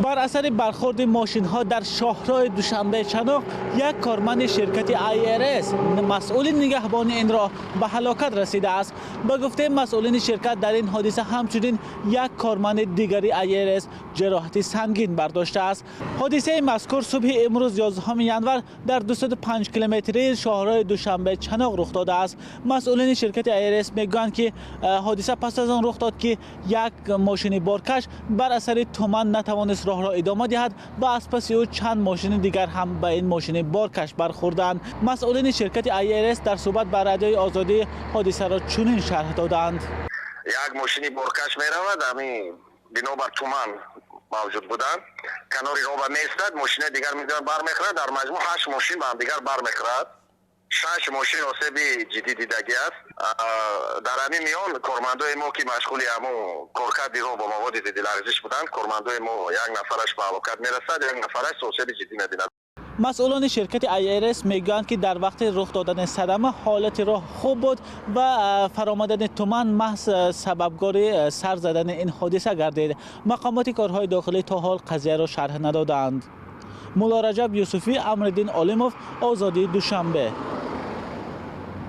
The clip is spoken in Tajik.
Бар асари бархӯрди мошинҳо дар шоҳроҳи Душанбе-Чаноқ як корманди ширкати IRS, масъули нигаҳбони ин роҳ, ба ҳалокат расидааст. Ба гуфтаи масъулини ширкат, дар ин ҳодиса ҳамчунин як корманди дигари IRS ҷароҳати сангин бардоштааст. Ҳодисаи мазкур субҳи имрӯз, 11 январ, дар 205 километрии шоҳроҳи Душанбе-Чаноқ рух додааст. Масъулини ширкати IRS мегӯянд, ки ҳодиса пас аз он рух дод, ки як мошини боркаш бар асари туман натавонист роҳро идома диҳад ва аз паси ӯ чанд мошини дигар ҳам ба ин мошини боркаш бархӯрданд. Масъулини ширкати IRS дар суҳбат ба Радиои Озодӣ ҳодисаро чунин шарҳ доданд. Як мошини боркаш меравад, ҳамин бинобар туман мавҷуд буданд, канори роҳ меистад, мошинаи дигар меояд, бармехӯрад. Дар маҷмӯъ ҳашт мошин ба ҳамдигар бармехӯрад, шаш мошин осеби ҷиддӣ дидагӣ аст. Дар ҳамин миён кормандои мо, ки машғули ҳамун коркарди роҳ бо маводи зидди лағзиш буданд, кормандои мо як нафараш ба ҳалокат мерасад, як нафараш осеби ҷиддӣ мебинад. Масъулони ширкати IRS мегӯянд, ки дар вақти рух додани садама ҳолати роҳ хуб буд ва фаромадани туман маҳз сабабгори сар задани ин ҳодиса гардид. Мақомоти корҳои дохилӣ то ҳол қазияро шарҳ надодаанд. Муллораҷаб Юсуфӣ, Амриддин Олимов, Озодӣ, Душанбе.